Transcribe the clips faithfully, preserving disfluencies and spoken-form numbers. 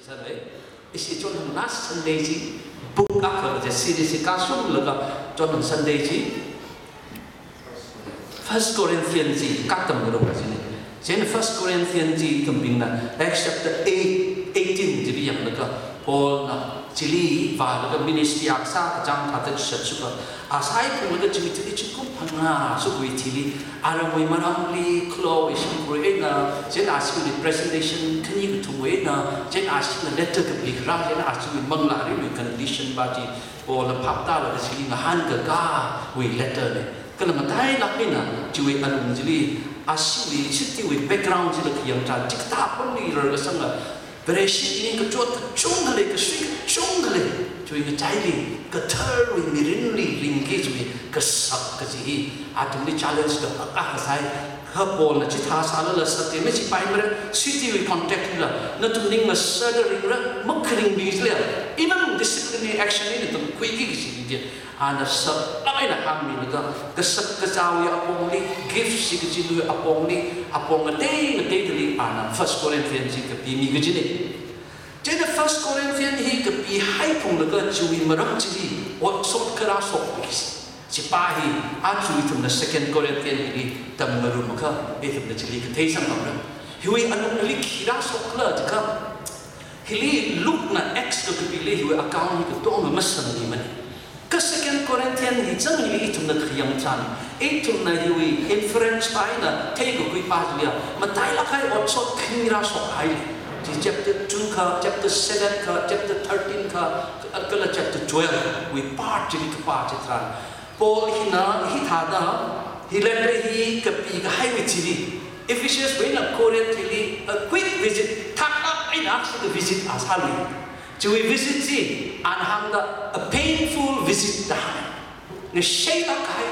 Sunday, ishi chonhang last Sunday chi, book akha chi series chi kashunglaga chonhang Sunday chi, First Corinthians chi katam ngarumka chini. Chieina First Corinthians chi kambingna Acts chapter eight, eighteen chili yanglaga Paulna chili vālaga ministry akha sā kachang thāda shatsuka. Asai phunglaga chili chili zingkum phangā sukhui chili, aramwui maramli khalawui shimkhur eina, chieina ashiwui presentation khani kathumwui eina, chieina ashina letter kapi kharā, chieina ashiwui manglā riwui condition pa chi, Paulna phaptālaga chili ngahānkakāwui letter ne. Kala matailāk eina chiwui alung chili, ashiwui city wui background chila khayang tharan, chikathā apamli rarkasanga, Vareshi ningkachot kachungkha lei, kasui kachungkha lei, chiwui ngachaili, katharwui mirinli ringki chiwui kasak kaji hi, athumli challenge da akha kasai, kha Paulna chithā sālala sāte, mi chi paimara, city wui context la, nathum ning ngasāda ringra, makharingbing chila, inang disciplinary action hi nathum khuiki kaji hi de. Ana saklāk eina hāngmilaga, kasak kazāwui apongli, gift shikachinwui apongli, apong ngatei ngateidali ana First Corinthians hi kapimi kajine. Chieina First Corinthians hi kapihai phunglaga chiwui maram chili, otshot kharā shokki. Chipa hi, aja ithumna Second Corinthians hili tamngarumkha, ithumna chili kathei sanghamra. Hiwui alungli khi rāshokla jiakha, hili Luke na Acts kakapili hiwui account hi katonga masangmimane. Kha Second Corinthians hi chang hili ithumna khayang tharan, ithumna hiwui inference pa eina theikakhui pa chili, matailāk kahai otshot khani rāshokhaile. Chi chapter two kha, chapter seven kha, chapter thirteen kha, kala chapter twelve wui part chili kapā chitharan, Paul hina hithāda, hi letter hi kapikahaiwui chili, Ephesians wui eina Corinth hili, a quick visit, thaklāk eina akshida visit a sālui. Chiwui visit chi, ana hāngda, a painful visit da hānga. Ngasheilāk kahai,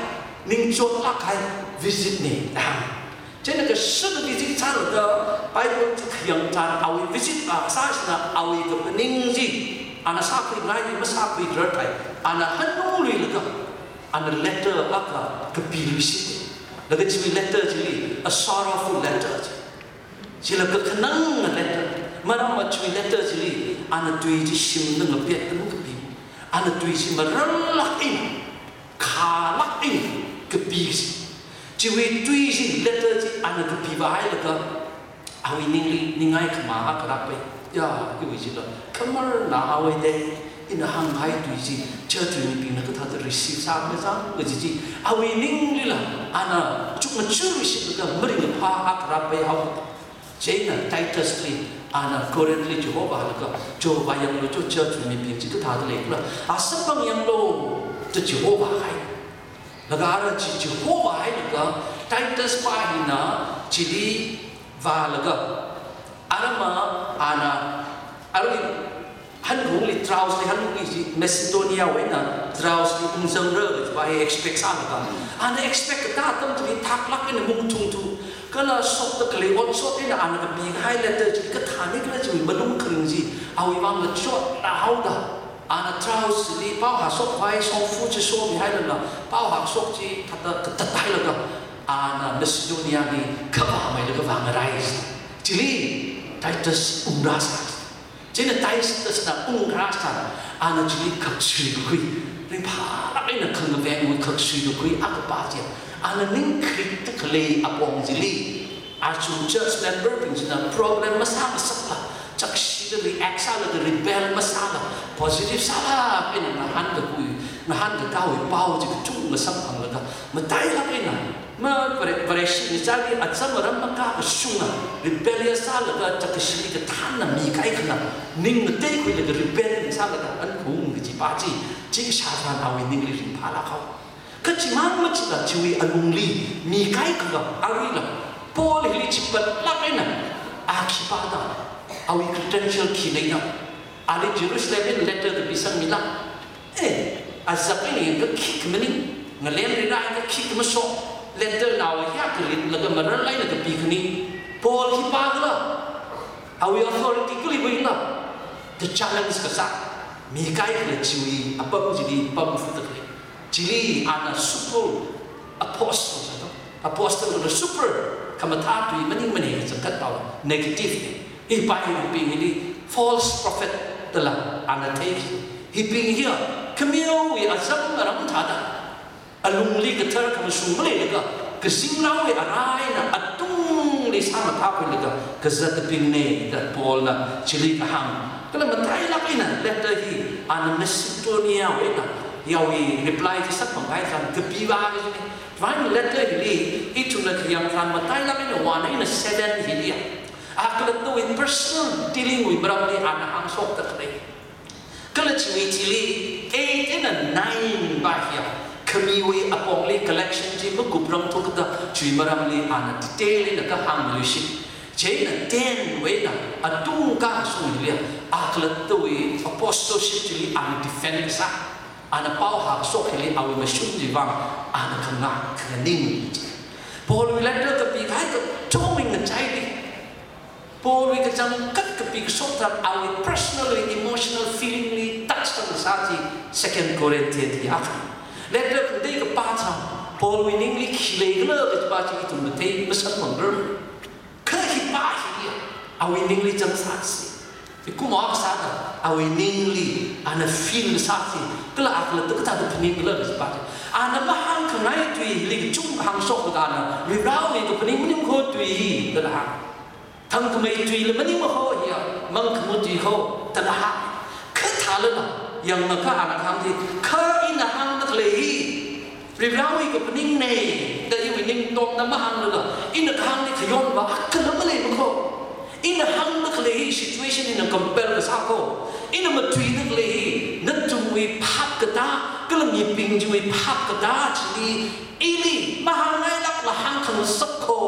ningchotlāk kahai visit ne da hānga. Chieina kashida visit sālaga, Bible chi khayang tharan awui visit akha sāshina awui kaphaning chi, ana sākhuingai masākhuirar thai, ana hanungluilaga, ana letter akha kapiluishite. Laga chiwui letter chili, a sorrowful letter chi. Chila kakhanang letter. Maram ma chiwui letter chili, ana tui chi shimda ngapet anu kapi. Ana tui chi marānlāk eina, khalāk eina kapi chi. Chiwui tui chi, letter chi ana kapivāhailaga, awui ningli ningai khamā akha rāpai. Ya, iwui chila, khamar na awui de, ina hānghai tui chi, church wui mibingna kathāda receive sāmazang kaji chi, awui ninglila, ana chukmajāluishitlaga maringkaphā akha rāpai haowa. Chieina Titus li, ana Corinth li chihovālaga, chihovā yanglu, cho church wui mibing chi kathāda leikhala, a samphang yanglu, da chihovāhai. Laga ara chi chihovāhailaga, Titus pa hina chili vālaga, ara ma, ana, arui hanungli Troas li, hanungli chi Macedonia wui eina Troas li ungzangra kaji pa hi expect sālaga, ana expect katā atam chili thaklāk eina mungthungthu, kala shokda khalei otshot eina ana kapikahai letter chi kathānikhala chiwui malung kharing chi, awui vangla chotna haoda, ana Troas li pao hāshok khavai shongfa chi shomihailala, pao hāshok chi thāda katathailaga, ana Macedonia li khavāmeilaga vāngarai. Chili Titus ungrāsai. Chieina Titus na ungrāsai, ana chili khaksui kakhui, ringphālāk eina khangavengwui khaksui kakhui akha pa chi, ana ning kharik da khalei apong chili, aja church member bing china problem masāngasakla, chakshida react sālaga rebel masāla, positive sālāk eina ngahānkakhui, ngahānkakāwui pao chi kachungkha samphanglaga, matailāk eina, ma Vare-, Vareshi ngachali acham aram makā kashunga, rebellious sālaga, chakashili kathānna mi kaikhana, ning ngateikhuilaga rebel sālaga, an khung kaji pa chi, chi kashā tharan awui ningli ringphālāk haowa. Kha chimang machila chiwui alungli, mi kaikhava, aruila, Paul hili chipatlāk eina, a khipā da, awui credential khi leida, ali Jerusalem li letter kapisangmila, eh, azak eina yangkha khikha maning, ngalem rira yangkha khikha mashok, letter naowa hiyākha ritlaga marānlāk eina kapi khani, Paul khipākhala, awui authority kali wuila, da challenge kasā, mi kaikhana chiwui apam chili pamfuda khalei. Chili ana super apostle sāda. Apostle kala super khamathā tui maningmana kachangkhat pao negative ne. Hi pa hi ruping hili false prophet dala ana thei. Hibing hiya khamiwui azam aram thāda, alungli kathar khamashung maleilaga, kazingraowui ara eina atungli sāmathākhuilaga kazatabingne da Paulna chili kahāng. Kala matailāk eina letter hi ana Macedoniawui eina yaowui reply chi sāpamkahai tharan kapiva kajine. Vang letter hili ithumna khayang tharan matailāk eina one eina seven hiliya, a khalattawui personal dealing wui maramli ana hāngshokda khalei. Kala chiwui thili eight eina nine va hiya khamiwui apongli collection chi makuprang thukda chiwui maramli ana detail eina kahāng maluishit. Chieina ten wui eina atung kashung hiliya, a khalattawui apostleship chili ana defend kasā, ana pao hāngshok hili awui mashun chiwui vang ana khangā khanganing. Paulwui letter kapikahai kachungwui ngachaili, Paulwui kachangkhat kapikashok tharan awui personally, emotional feelingli touch sāsā chi Second Corinthians hi akha. Letter khangatei kapā tharan Paulwui ningli khi leikhala kajipa chi ithum mathei masāpamrar. Kha hipa hi awui ningli zangsāsi. Mikumo akha sāda awui ningli ana feel sāsi. Kala a khalatta kathāda phaningkhala kajipa chi. Ana mahāngkhangai tui hili kachungkha hāngshoklaga ana Varewui kaphaning maning kho tui hi dala hāng. Thangkhamei tuila maning makho hiya, mangkhamei tui kho dala hāng. Kha thālala, yangakha ana kahāng chi, kha ina hāngda khalei hi Varewui kaphaningne da iwui ningtongna mahānglaga, ina kahāng chi khayonva akhala malei makho. Ina hāngda khalei hi situation ina compel kasā kho. Ina matuida khalei hi nathumwui phap katā, kala mibing chiwui phap katā chili ili mahāngngailākla hāngkhangasak kho.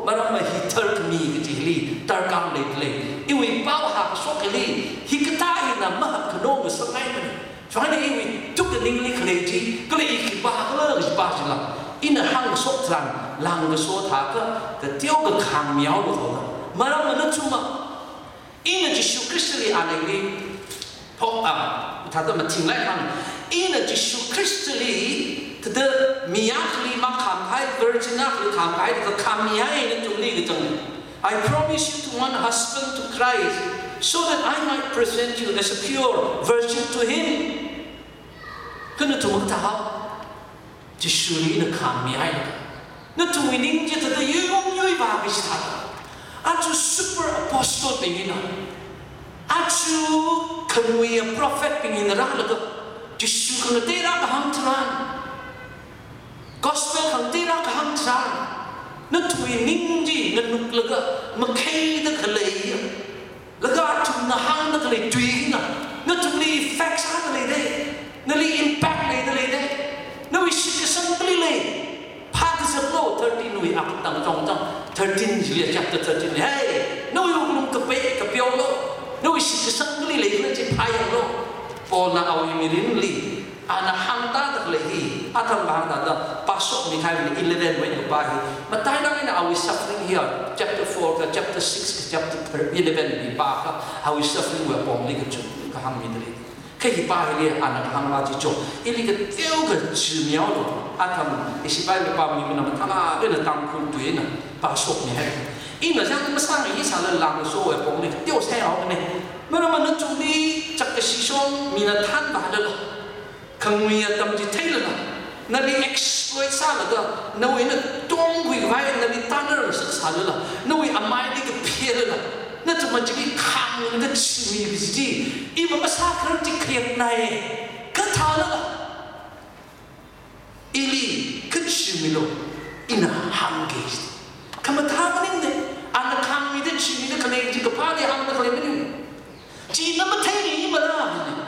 Maramva hi tharkhami kaji hili darkar leidalei. Iwui pao hāngshok hili hikathā hina mahap khanong ngasakngaimana. Chieina iwui tukda ningli khalei chi, kala i khipākhala kajipa chila ina hāngshok tharan langkaso thākha, kateokha khāngmihaolu kho. Maramva nathumva, ina Jishu Khristali ana ili phok, a, thāda mathinglāk hāng. Ina Jishu Khristali thāda mi akhali makhāmkahai, virgin akhali khāmkahai, thāda khāmmihai nathumli kachang. I promise you to one husband, to Christ, so that I might present you as a pure virgin to him. Kha nathum kathāhao? Jishuli ina khāmmihai. Nathumwui ning chi thāda yuiyong yuiva kaji thāda, aja super apostle bing hina, aja khanguiya prophet bing hina rālaga, Jishu khangatei rākahāng tharan, gospel khangatei rākahāng tharan, nathumwui ning chi nganuklaga makheida khaleiya, laga athumna hāngda khalei tui hina nathumli effect sāda leidei, nali impact leida leidei. Nawui shitkasang kali lei? Phākazaklo, thirteen wui akatang chongchang, thirteen chili, chapter thirteen li. Hey, nawui wuklung kapei kapeolo, nawui shitkasang kali leikhala chi phāyanglo. Paulna awui mirinli ana hāngtāda khalei hi, athang hāngtāda pāshokmi kahai eleven wui eina kapā hi. Matailāk eina awui suffering hiya, chapter four ka, chapter six ka, chapter eleven li pākha, awui suffering wui apongli kachungkha hāngmida lei. Kha hipa hili ana kahāngva chi cho, ili kateokha chimihaolu. Athang ishi Bible pāmi mina mathālāk eina Tangkhul tui eina pāshokmihai. Ina zang masāngai sālala langkasowui apongli kateo sāhaokane. Maramva nathumli chakkashi shong mina thānvālala, khanguiya atam chi theilala, nali exploit sālaga, nawui eina tongkhuikhavai nali tanarsak sālala, nawui amaili kaphelala, nathumva chili khāngda chimi kaji chi, iva masākharar chi khayaknai. Kha thālala, ili kachimilo, ina hāngke. Khamathā maningde, ana khāngmida chimida khalei chi kaphāli hāngda khalei maning. China matheingaimala?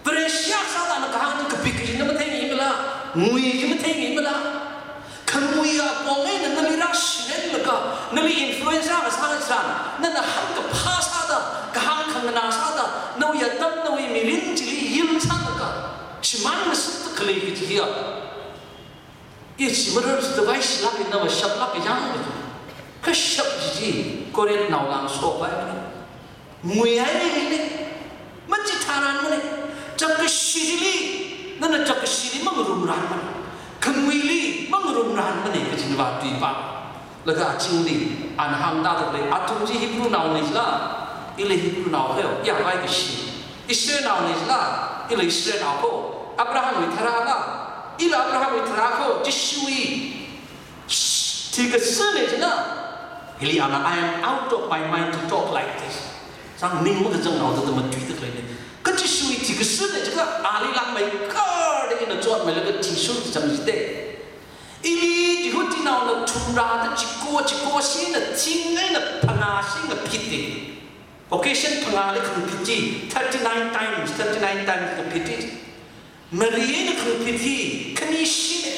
Vareshi akha sāda ana kahāng chi kapik kajina matheingaimala? Ngui chi matheingaimala? Khanguiya apong eina nali rāshiremlaga, nali influence rākasā tharan, nana hāngkaphā sāda, kahāng khanganā sāda, nawui atam nawui mirin chili yil sālaga, shimānngasakda khalei kaji hiya. I chi marar sāda vaishilāk eina mashaplāk yang kaji. Kashap chi chi, Corinth naola shokpai. Nguihaimane, machithāranmane, chakkashi chili, nana chakkashili mangarumranmane, khanguili mangarumranmane kajina va tuipa. Laga achingli ana hāngtāda khalei, athum chi Hebrew naona chila, Ili Hebrewnaohao, ya vai kashi. Israelnaona jila, ili Israelnao ko. Abrahamwui tharāla, ila Abrahamwui tharā ko, Jishuwui thikasāna jila. Hili ana, "I am out of my mind to talk like this." Sang ning makazangnao da matuida khaleina. Kha Jishuwui thikasāna jikha, ali langmeikharda ina chotmeilaga thishur chang jite. Ili Jihudinaona thumrāda chiko, chiko shina thing eina phangā shingaphite. Occasion phangāli khangaphit chi, thirty-nine times, thirty-nine times ngaphit chi. Mari eina khangaphit hi, khani shina.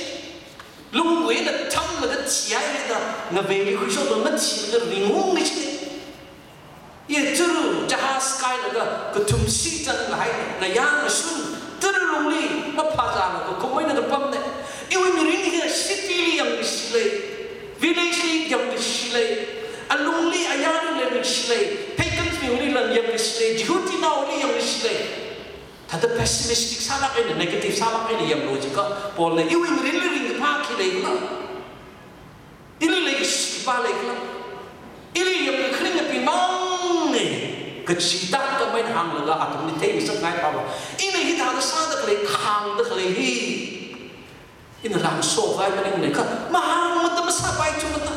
Lunggui eina thamlaga thihaida, ngaveili khuishokda mathilaga ringungli chi. Ye turu jahaz kailaga kathum shichan ngahai, ngayā ngashun, turu lungli maphāzālaga kakhum eina kapamna. Iwui mirin hi city li yangkashi lei, village li yangkashi lei, alungli ayarli leikashi lei, pagans miwuili lang yangkashi lei, Jihudinaoli yangkashi lei. Thāda pessimistic sālāk eina, negative sālāk eina yanglu jikha, Paulna iwui mirinli ringkaphā khi leikhala? Ili leikashi khipā leikhala? Ili yangkakharing apimang ne, kachi tangkhamei hānglaga athumli theingasakngai pava. Ina hithāda sāda khalei, khāngda khalei hi. Ina lam sokvai maningmana kha, mahāngmada masāpai thumata.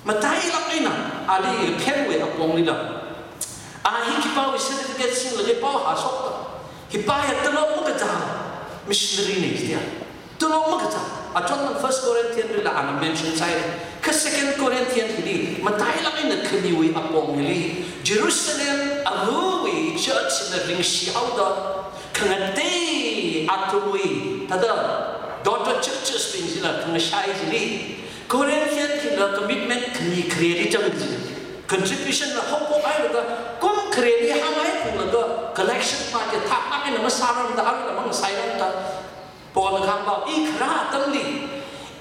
Matailāk eina, ali phenwui aponglila. A hi khipāwui certificate singlaga pao hāshokta. Khipā ya tolop makazā, missionary na jida. Tolop makazā. Achon nang First Corinthians lila ana mention sāi. Kha Second Corinthians hili, matailāk eina khaniwui apong hili, Jerusalem awui church na ringshi haoda, khangatei athumwui, thāda daughter churches bing chila khangashai chili, Corinthian chila commitment khani khareli chang chi. Contribution la hokpok hailaga, kum khareli hānghai phunglaga, collection pa chi thak eina masāramda, arui la mang sairamda. Paulna kahāng pao, i kharā atamli,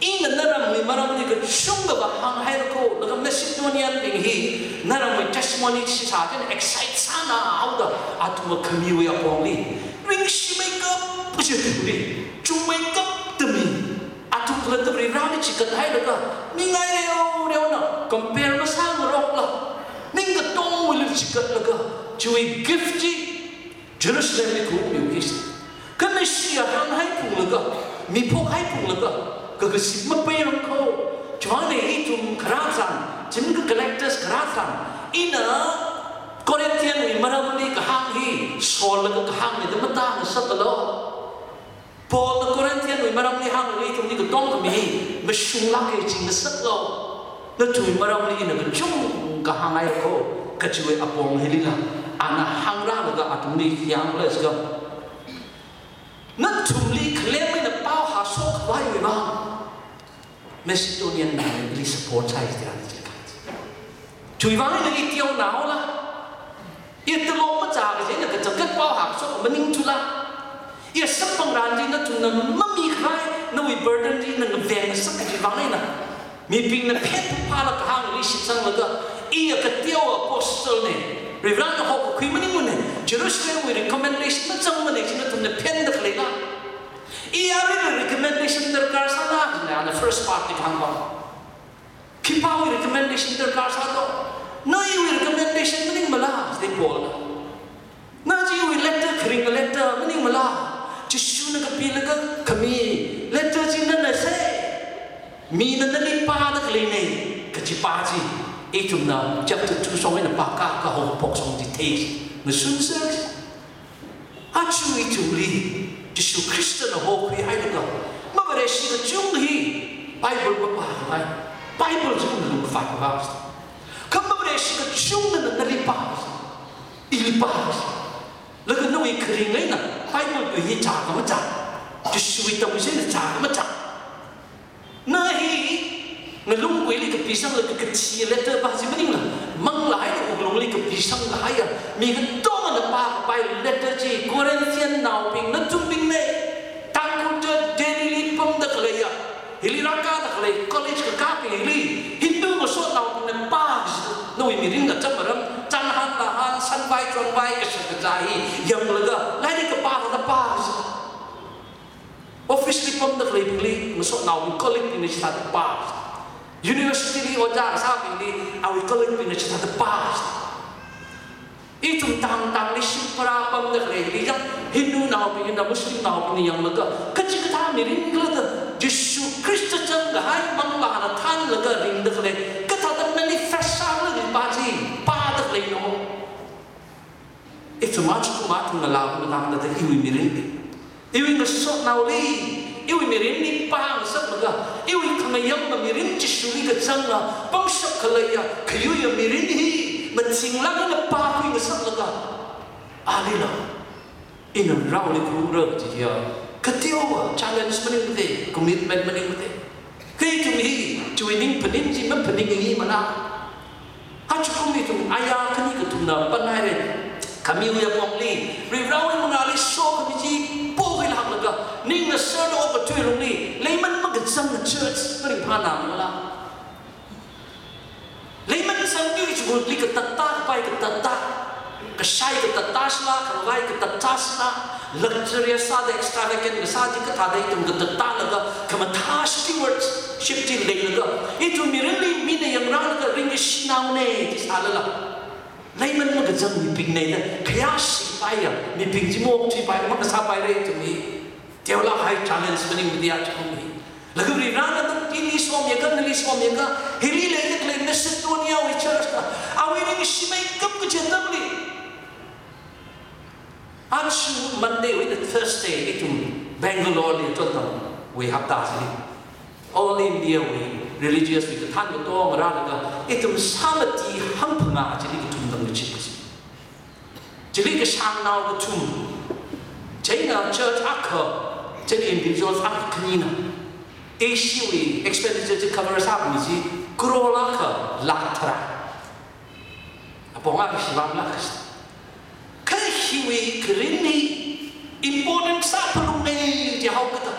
ina naramwui maramli kachungkhava hānghai ko, laga Macedonian bing hi, naramwui testimony chi sāda excite sāna haoda, athum khamiwui apongli. Ringshimei kapkachi tumi, chungmei kaptumi, athum khalatta Varivarali chikat hailaga, mi ngai reo reona, compare masāngarokla, ningkatongwuili chikatlaga, chiwui gift chi, Jerusalemli khumiu kis. Kha Messiah hānghai phunglaga, mi phokhai phunglaga, kakasip mapeiram ko. Chivang eina ithum kharā tharan, chim ka collectors kharā tharan, ina Corinthian wui maramli kahāng hi, sollaga kahāngna da matāngasaklu. Paulna Corinthian wui maramli hānglaga ithumli katongkhami hi, mashunglāka chi ngasaklu. Nathumwui maramli ina kachungkha hānghai ko, kachiwui apong hilila, ana hāngrālaga athumli yanglaga. Nathumli khalem eina pao hāshok khavaiwui vang, Macedonian nawuili support sāi jida ni jikha. Chiwui vang eina i teonaola, i tolop machā kaji eina kachangkhat pao hāshok maningthula, i samphangrān chi nathumna mamikhavai, nawui burden chi na ngavengngasak kaji vang eina, mibingna phenphālaga kahāngli shitsanglaga, i ya kateo apostle na, Varivarana hokakhui maningmana, Jerusalemwui recommendation machangmana chi nathumna phenda khaleila. I aruila recommendation darkar sāla, jina ana first part li kahāng pao. Khipāwui recommendation darkar sāto? Na iwui recommendation maningmala, jida Paulna. Na chiwui letter kharing letter maningmala? Jishuna kapilaga khami letter chi nana sai. Mina nali pāda khaleina, kaji pā chi. Ithumna chapter two shong eina pākā kahao phokshong chi thei. Ngashun sā. Aja ithumli, Jishu Khristana hokhui hailaga, mavareshi kachung hi, Bible mapākhavai, Bible chi lungkhavai. Kha mavareshi kachungna nali pā, ili pā. Laga nawui kharing eina, Bible tui hi chāka machā. Jishuwui tamchithei chāka machā. Na hi, ngalungguili kapisanglaga kathi letter pā chi maningla, manglā eina wuklungli kapisang kahaiya, mi katongana pākapai letter chi, Corinthian naobing, nathumbingna, Tangkhul church Delhili pamda khaleiya, hili rākāda khalei college kakābing hili, Hindu ngasotnaobingna pā chi, nawui mirin kacham maram, chanhan lahan, sanvai chonvai, kashak kazā hi, yanglaga, lairik kapā kathā pā chi. Office li pamda khaleibingli, ngasotnaobing colleague bingna chithāda pā. University li ojā kasābingli, awui colleague bingna chithāda pā. Ithum tang tangli shim para pamda khalei, hili yang Hindu naobingna, Muslim naobingna yanglaga, kachikathā mirin kala da, Jishu Khrista zangkahai manglāna thānlaga ringda khalei, kathāda manifest sālaga pa chi, pāda khaleina. Ithum aja kum athum ngalā ngalāngda da iwui mirin. Iwui ngasotnaoli, iwui mirinli pāngasakmada, iwui khamayang mirin Jishuli kazanga, pangshap khaleiya, khayuiya mirin hi, mathinglang eina pākhui ngasaklaga. Alila, ina raoli khuira jiya, kateowa challenge maningmate, commitment maningmate. Kha ithum hi, chiwui ningphaning chi maphaningi mana. Aja kum ithum aya khani kathumna panaire. Khamiwui apongli, Varivarawui mangāli sokhami chi, pokhui lāklaga, ning ngasarda okathui lungli, leiman makazang church, maringphāna mala. Leiman zangthui chibulli katatta, kapai katatta, kashai katatta sāla, khavai katatta sāla, luxurious sāda extravagant kasā chi kathāda ithum katattalaga, khamathā stewardship chi leilaga, ithum mirinli mina yangrālaga ringkashinaone, chi sālala. Leiman makazang mibingna da, khayāshipaiya mibing chi maokthuipai, makasāpaire ithum hi. Teolākhai challenge maningmate aja kum hi. Laga Varivarana nangli somyakha, nali somyakha, hili leida khalei Macedoniawui church na, awui ringkashi meikap kaji atamli. Aja Monday wui eina Thursday, ithum Bangaloreli chotdamwui hapta chili, All Indiawui religious wui kathān katonga rālaga, ithum sāmati hangphangā chili kathumdam kachip kachi. Chili kashāngnao kathum. Chieina church akha, chieina individuals akha khanina. Ishiwui expenditure chi cover sāmi chi crore akha lakh tharā. Apong akha shibam lakh tharā. Kha hiwui kharin hi important sāphalunge jihaokada,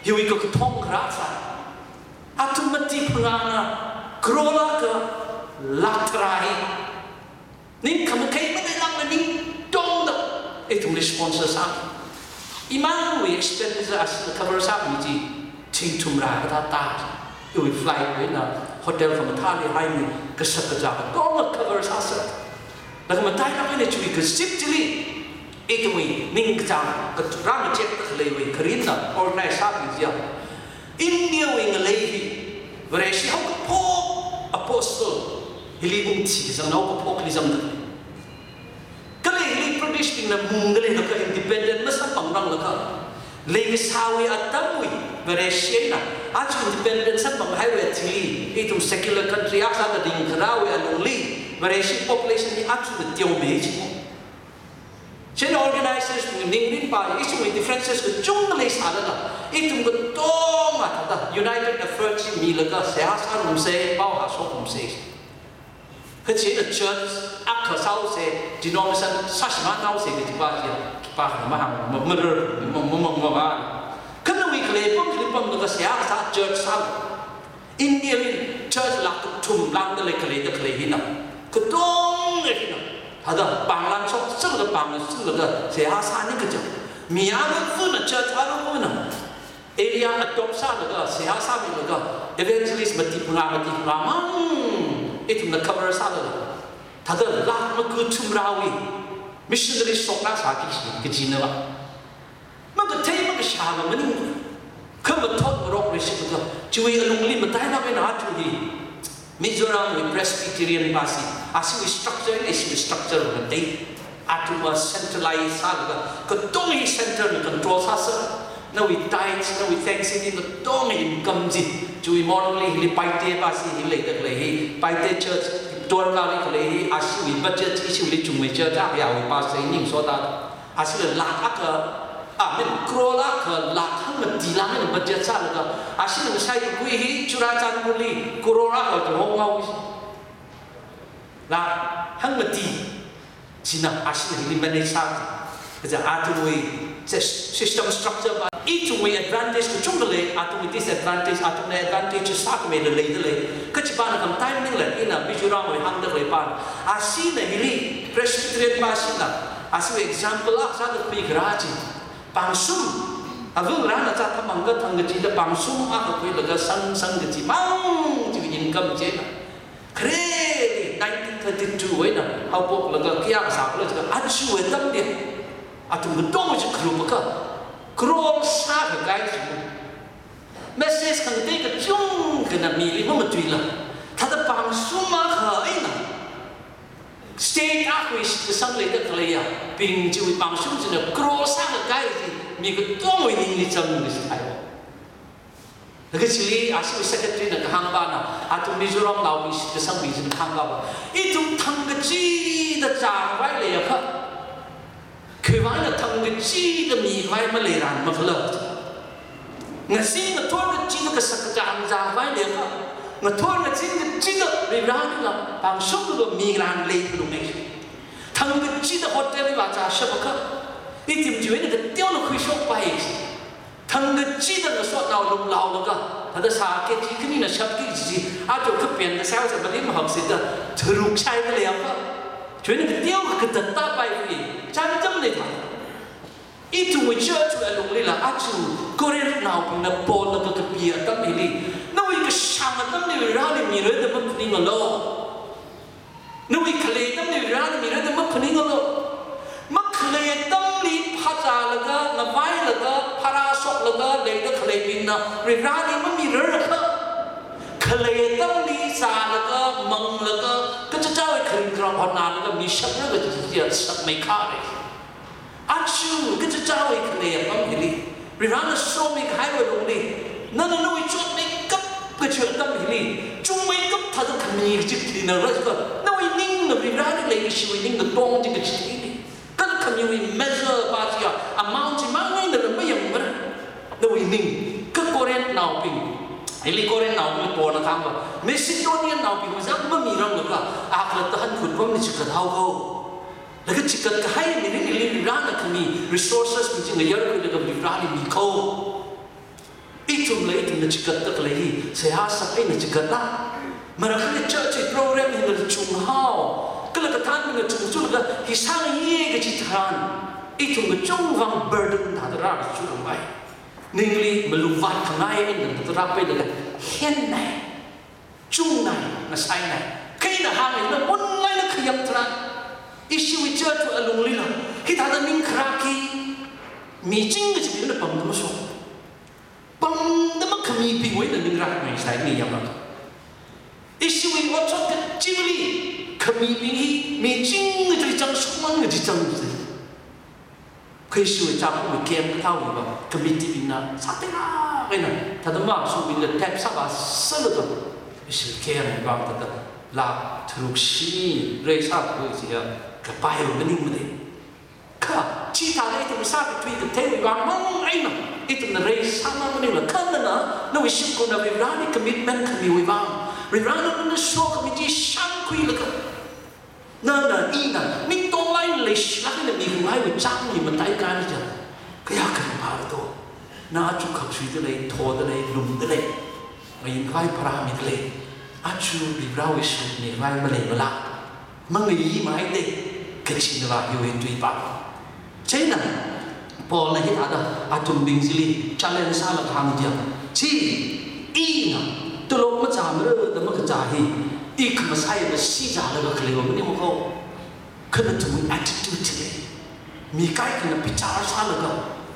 hiwui kakathong kharā sā. Athum mati phangāna crore akha lakh tharā hi. Ning khamakhei maleilākla ning tongda, ithumli sponsor sā. Imangwui expenditure asā cover sāmi chi, thing thumrā kathā ta. Iwui flight wui eina, hotel khamathāli haimi, kashak kazā katonga cover sāsa. Laga matailāk eina chiwui kazip chili, ithumwui ningkachāng, kathura ngachek takhaleiwui kharinna organize sāpi jiya. Indiawui ngalei hi, Vareshi haokaphok apostle, hili ungthi kazang haokaphokli zangda. Kala hili Britishbingna mungda leilaga independent masamphangranglakha, leikasāwui atamwui Vareshi eina, aja independent samphanghaiwui thili, ithum secular country akha sāda ringkharāwui alungli, Vareshi population hi ajana teomeiji. Chieina organizers bing ningrinpa, ithumwui differences kachungkha leisālala, ithum katonga thāda united effort chi milaga seihā sārumse, pao hāshok rumse. Kha chieina church akha sāhaose, denomination sāshimānhaose kajipa chi, khipākhana mahāng, ma-, marar, ma-, ma-, ma-, ma-, ma-, kha nawui khalei apam chili pamlaga seihā sā church sā. Indiali church lakh kathum lāngda lei khalei da khalei hina. Katonga hina. Thāda pānglan shokchungda pānglan shokchungda seihā sāni kaja. Mi arukhana church arukhana area adopt sālaga, seihā sāmilaga, evangelist mati phangā mati phangā mang, ithumna cover sālaga. Thāda lakh maku thumrāwui missionary shokna sāki kaji, kajina ba. Makathei makashā maning. Khamathot ngarok rishikda, chiwui alungli matailāk eina aja hi. Mizoramwui Presbyterian pasi, ashiwui structure, ashiwui structure ngatei. Athumva centralize sālaga, katonga hi centre na control sāsa. Nawui tithes, nawui thanksgiving, katonga income chi. Chiwui morally hili Paite pasi hi leida khalei hi, Paite church, Dwarkali khalei hi, ashiwui budget, ishiwuili chungmei church, ah, yawui pasi ning soda. Ashila lakh akha, I mean, crore akha, lakh hangmati lāngna budget sālaga, ashila ngasai kui hi, Churachandpurli, crore akha chi hong ngau. Lakh hangmati, china ashila hili manage sā. Kaja athumwui sys-, system structure pa, ithumwui advantage kachungkha lei, athumwui disadvantage, athumna advantage sākhamei leida lei. Kachipana khamataimang lei, ina Mizoramwui hāngda khalei pa. Ashina hili, Presbyterian pa shina, ashiwui example akha sāda khuikharā chi. Pāngshum, avungrana chāthamang kathang kachida pāngshum akha khuilaga sang sang kaji mang, chi income china. Khareli, nineteen thirty-two wui eina haophoklaga kayākha sākhala jiakha, aja atamli athum katongawui chi group akha crore sākahai chi. Message khangatei kachungkhana mili mamatuila, thāda pāngshung akha eina state akhawui shitkasang leida khaleiyabing chiwui pāngshung china crore sākahai chi mi katongawui ningli zangda shithai. Laga chili ashiwui secretary na kahāngpana, athum Mizoramnaobing shitkasangbing china kahāngpava, ithum thang kachida zākhavai leiakha, khiwuivang eina thang kachida mikhavai maleiran makhala? Ngazin ngathor kachida kasak kazā hāngzākhavai leiakha, ngathor ngazin kachida Varivarali la pāngshunglaga miran leiphalunge. Thang kachida hotel li vāzāshapakha, ithum chiwui eina kateona khuishokpai. Thang kachida ngasotnao lumlaolaga, thāda sā kg khanina shapki kaji, aja kapen kasā sā malim haksida, tharuk shai khaleiakha, chiwui eina kateokha katat tāpai khui, chānjam leitha. Ithumwui church wui alungli la, aja Corinthnaobingna Paulna kakapi atam hili, nawui kashāng atamli Vareli mira da maphaningalu. Nawui khalei atamli Vareli mira da maphaningalu. Makhalei atamli phāzālaga, ngavailaga, pharāshoklaga leida khaleibingna Vareli mamirar akha, khalei atamli zālaga, manglaga, kachichāwui kharing kharak hotnalaga mishapra kaji chiya sakmeikharei. Aja kachichāwui khalei apam hili, Varena somikahaiwui alungli, nana nawui chotmeikap kachi atam hili, chungmeikap thāda khami kachi thina rāsaka, nawui ningna Vareli leikashiwui ning katong chi kachi thili. Kala khamiwui measure pa chiya, amount chi mang eina la mayangmara. Nawui ning, kha Corinthnaobing, hili Corinthnaobing Paulna kahāngva, Macedonianaobing mazak mamiranglaga, akhalatta hankhut pamli chikat haoko. Laga chikatkahai mirin hili Varena khami resources bing chi ngayarkhuilaga Vareli miko. Ithumla ithumna chikatda khalei hi seihā sākhaina chikatla. Marakhali church program hina chunghao, kala kathānbingna chungchunglaga hi sāngaiya kaji tharan, ithum kachungvang burden thāda rāchurumpai. Ningli malungvātkhangai eina thāda rāpailaga hennai, chungnai, ngasainai. Kha ina hāngngaina online na khayang tharan, ishiwui church wui alungli la, hithāda ning kharā khi, miching kachibingna pamda mashok, pamda makhamibingwui eina ning rākhamei sāi ni yamlak. Ishiwui otshot kachili, khamibing hi miching kachi chang, shongman kachi chang chi. Kha ishiwui chapumwui camp kathāwui vang, committee bingna sātengna kaina, thāda mashungbingla tap sāvāsālaga, ishiwui camp vang thāda lakh tharuk shini raise sākhui chiya, kapaiva maningmana. Kha, chithāda ithum sākathui katheiwui vang mang eina, ithumna raise sāmang maningla, kha nana, nawui shimkhurna Vareli commitment khamiwui vang, Varena nana sokhami chi shānkhuilaga, nana, ina, ningtonglāk eina leishilāk eina mikungaiwui changli mataikān chiya, kayākha ringphāra do. Na aja khakshuida lei, thoda lei, lumda lei, ngayinkhavai pharāmida lei. Aja Varewui shimkhurna maleimala, mangayimaida, kachina va hiwui tuipa. Chieina, Paulna hithāda athumbing chili challenge sālaga hāng chiya, chi, ina tolop machāmara da makachā hi, i khamasai masi zālaga khaleiva maningmako. Kha nathumwui attitude chili, mi kaikhana bichar sālaga,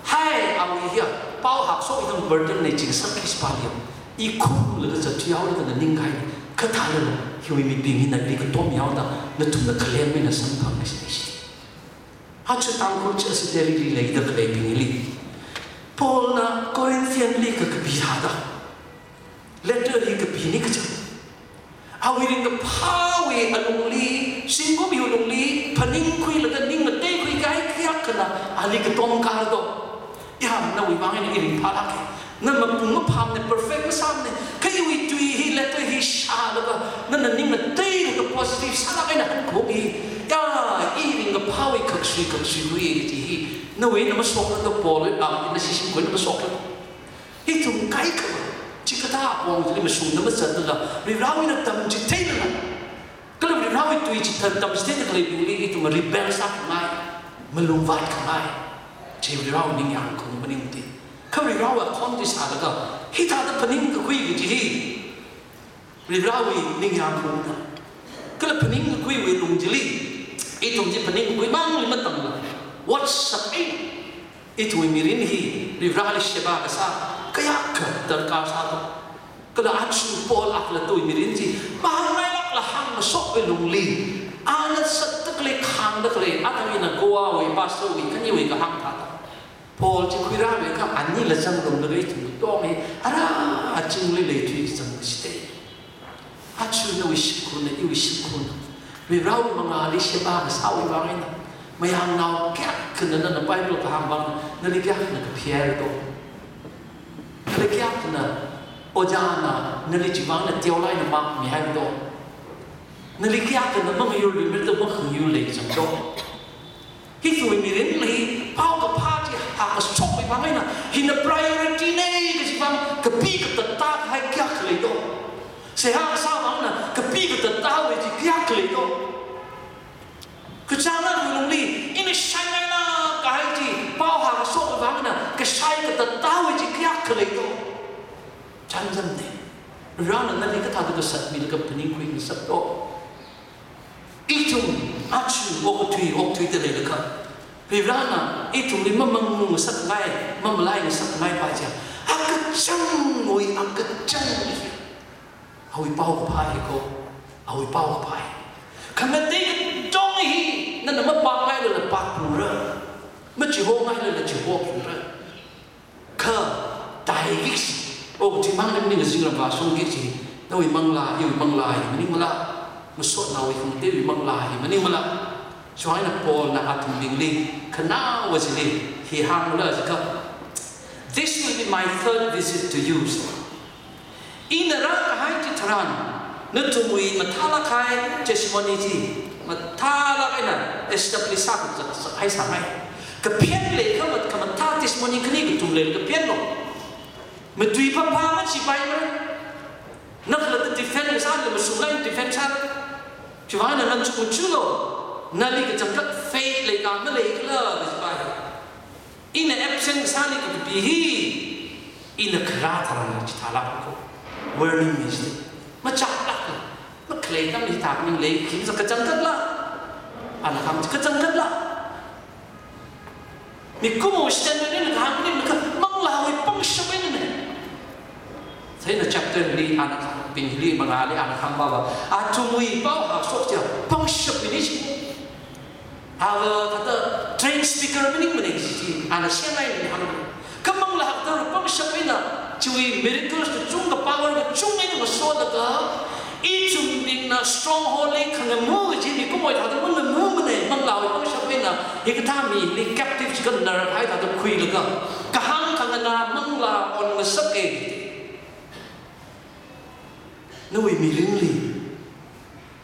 hai, awui hiya, pao hakshok ithum burden nei chi ngasakki shipaliya, i khumlaga zatthuihaoda na ningkahai, kha thālala, hiwui mibing hina ili katom yaoda, nathumna khalem eina samphang kashi kashi. Aja Tangkhul church asiteri li leida khaleibingli, Paulna Corinthian li kakapi thāda, letter hi kapini kaja, awui ringkaphāwui alungli, zingkum hiwui alungli phaningkhuilaga ning ngateikhui kahai kayākhana ali katom kardo. Ya, nawui vang eina i ringphālāka. Na mapung maphāmana, perfect masāmana. Kha iwui tui hi, letter hi shālaga, nana ning ngateilaga positive sālāk eina hankhui. Ya, i ringkaphāwui khaksui, khaksui hui kaji hi, nawui eina mashokla do, Paulwui, ah, nashi shimkhurwui eina mashokla. Ithum kaikha, chikathā apong chili mashungda mazatla, Varewui eina tamchitheila, kala Varewui tui chithāda tamchitheida khaleibingli ithum rebel sākhangai, malungvātkhangai, chi Varewui ningyāng khaung maningmati. Kha Varewui akhon chi sālaga, hithāda phaningkakhui kaji hi, Varewui ningyāng khaungna. Kala phaningkakhuiwui lung chili, ithum chi phaningkakhui mangli matamla, ot sākahai, ithumwui mirin hi Varivarali sheba kasā kayākha darkar sāda. Kala aja Paul akha tui mirin chi, mahāngngailākla hāngmashokwui lungli, ana zatdakhalei, khāngdakhalei, atam ina Goa wui pastor wui khaniwui kahāng thāda, Paul chi khuirāmikha anila zangrumlaga ithum tong hi, ara achingli leithui zangkachithei. Aja nawui shimkhurna, iwui shimkhurna, Varivarawui mangāli sheba kasāwui vang eina, mayarnao kayākhana nana Bible kahāng vang, nali kayākhana kapher do? Nali kayākhana ojāna nali chivangna teolai eina mark mihai do? Nali kayākhana mangayurluimirda makhangayu leizang do? Hi ithumwui mirinli paokaphā chi hāngkashokwui vang eina, hina priority nei kaji vang kapi katatta kahai kayākha lei do? Seihā kasā vangna kapi katattawui chi kayākha lei do? Kachāngwui lungli ina shaingailāk kahai chi pao hāngkashokwui vangna kashai katattawui chi kayākha lei do? Chānjam nei. Varivarana nali kathāda kazatmilaga phaningkhui ngasak do? Ithum aja okathui okthuida leilakha, Varivarana ithumli mamangnu ngasakngai, mamalai ngasakngai pa chiya, akachangwui akachang hi, awui paokaphā hi ko, awui paokaphā hi. Khamatei katonga hi nana mapāngailala pāngra, machihongailala chihongra. Kha taikiksi, okathui mang maning, zingram vāshungkiksi, nawui manglā, iwui manglā hi maningmala, ngasotnaowui khangateiwui manglā hi maningmala. Chieina Paulna athumbingli khanaowa chili hi hāngla jiakha, "This will be my third visit to you." Ina rākahai chitharan, nathumwui mathālāk kahai testimony chi mathālāk eina establish sā, sā, sāhai sāngai. Kaphen leikha mat, khamathā testimony khani kathum lei kaphen lo. Matui phapha machipaimara. Na khalatta defend sālala mashunglāk eina defend sā. Chiwuivang eina nana chukmachulo. Nali kachangkhat faith leika maleikhala kajipa hi. Ina absent sāli kapi hi, ina kharā tharan chithālāk ko. Warning ni chi. Machaklāk. Makhalei atam hithā maningla, khi sā kachangkhatla. Ana kahāng chi kachangkhatla. Mikumo standard eina kahāng maningla, manglāwui pangshap einana. Chieina chapter hili ana kahāng, pin hili mangāli ana kahāng pava, athumwui pao hāngshok chiya pangshapwui ni chi. Ava kathāda trained speaker maningmana chi, ana shemai ni hāng. Kha manglā hāngda pangshap eina, chiwui miracles kachungkha, power kachungkha eina ngasolaga, ithumbingna stronghold li khangamu kaji mikumowui thāda mangamumana, manglāwui pangshap eina, hikathā mili captive chi khanarhai thāda khuilaga, kahāng khanganā manglā on ngasaka. Nawui mirinli,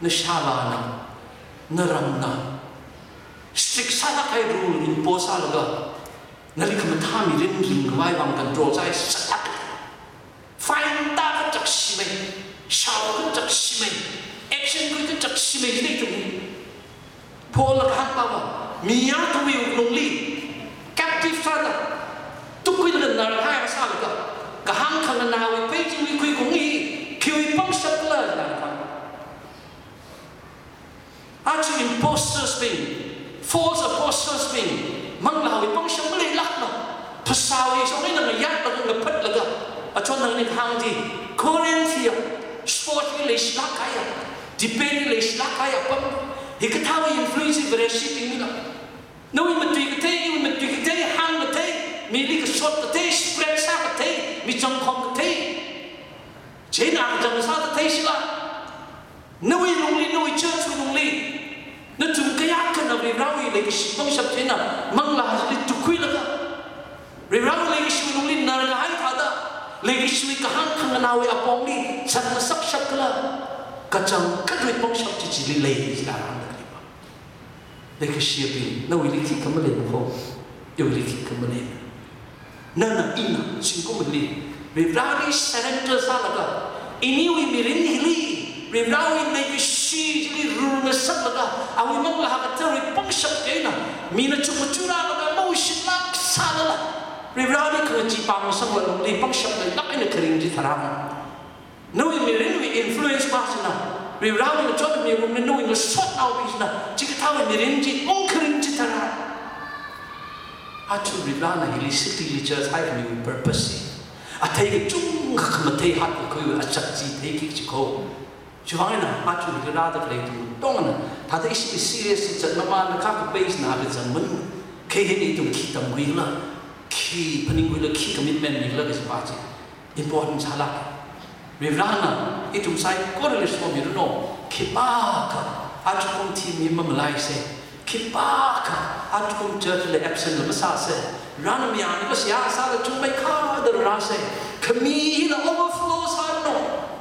nashāvāna, naramna, strict sālāk kahai rule impose sālaga, nali khamathā mirin ringkhavai vang control sāhai sālāk. Fine tākachak shimei, shao kachak shimei, action khuikachak shimei jilei ithum. Paulna kahāng pava, mi athumwui wuklungli captive sāda, tukhuilaga narhai sālaga, kahāng khanganāwui pei chingri khuikhangai hi, khiwui pangshapla na kahāng. Aja imposters bing, false apostles bing, manglāwui pangshap maleilākla, phasāwui shong eina ngayātlaga ngaphatlaga, achon nangni kahāng chi, Corinth hiya, sports li leishilāk kahaiya, debate li leishilāk kahaiya apam, hikathāwui influence Vareshibingna. Nawui matui kathei, iwui matui kathei, hāng kathei, mili kashot kathei, spread sā kathei, mi changkhom kathei. Chieina kachang sā kathei shila. Nawui lungli, nawui church wui lungli, nathum kayākhana Varivarawui leikashi pangshap chieina manglā chili tukhuilaga, Varivarawui leikashiwui lungli narkahai thāda, leikashiwui kahāng khanganāwui apongli zat ngasakshapkhala, kachangkhatwui pangshap chi chili lei jida rānda khalei pa. Leikashiyabing, nawuili khikha maleimana ko, iwuili khikha maleimana. Nana ina zingkumli Varivarali surrender sālaga, iniwui mirin hili Varivarawui leikashi chili rur ngasaklaga, awui manglā kathara pangshap eina, mina chukmajuralaga, mawuishitlāk sālala, Varivarali khangachee pāngasakla lungli pangshap leilāk eina kharing chitharan, nawui mirinwui influence pa china Varivarāna ngachonmi rumli nawui ngasotnaobing china chikathāwui mirin chi ungkharing chitharan. Aja Varivarāna hili city li church haikhamiwui purpose hi, athei kachungkha khamathei hatkakhuiwui achak chi theiki kaji kho. Chiwuivang eina aja hili rāda khalei ithum katongana, thāda ishi serious zatmamānlaga kha base na kazang man, kha hili ithum khi tamkhuikhala, khi phaningkhuikhala, khi commitment mikhala kaji pa chi important sālāka. Varivarāna ithum saikorali somiranu, khipākha ajakum theme hi mamalaisa, khipākha ajakum church li absent la masāsa, Varivarāna mayāmikha seihā sāda chungmeikha da rāsa, khami hila overflow sāranu,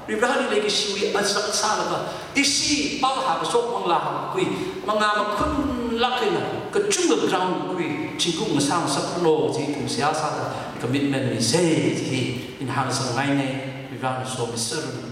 Varivarāli leikashiwui achak sālaga, ishi pao hākashok manglā hākakhui, mangā makhunlāk eina kachungkha ground kakhui, chingkung ngasā ngasaklu chi ithum seihā sāda commitment misa chi ina hāngsāngaina, Varivarāna somiserranu.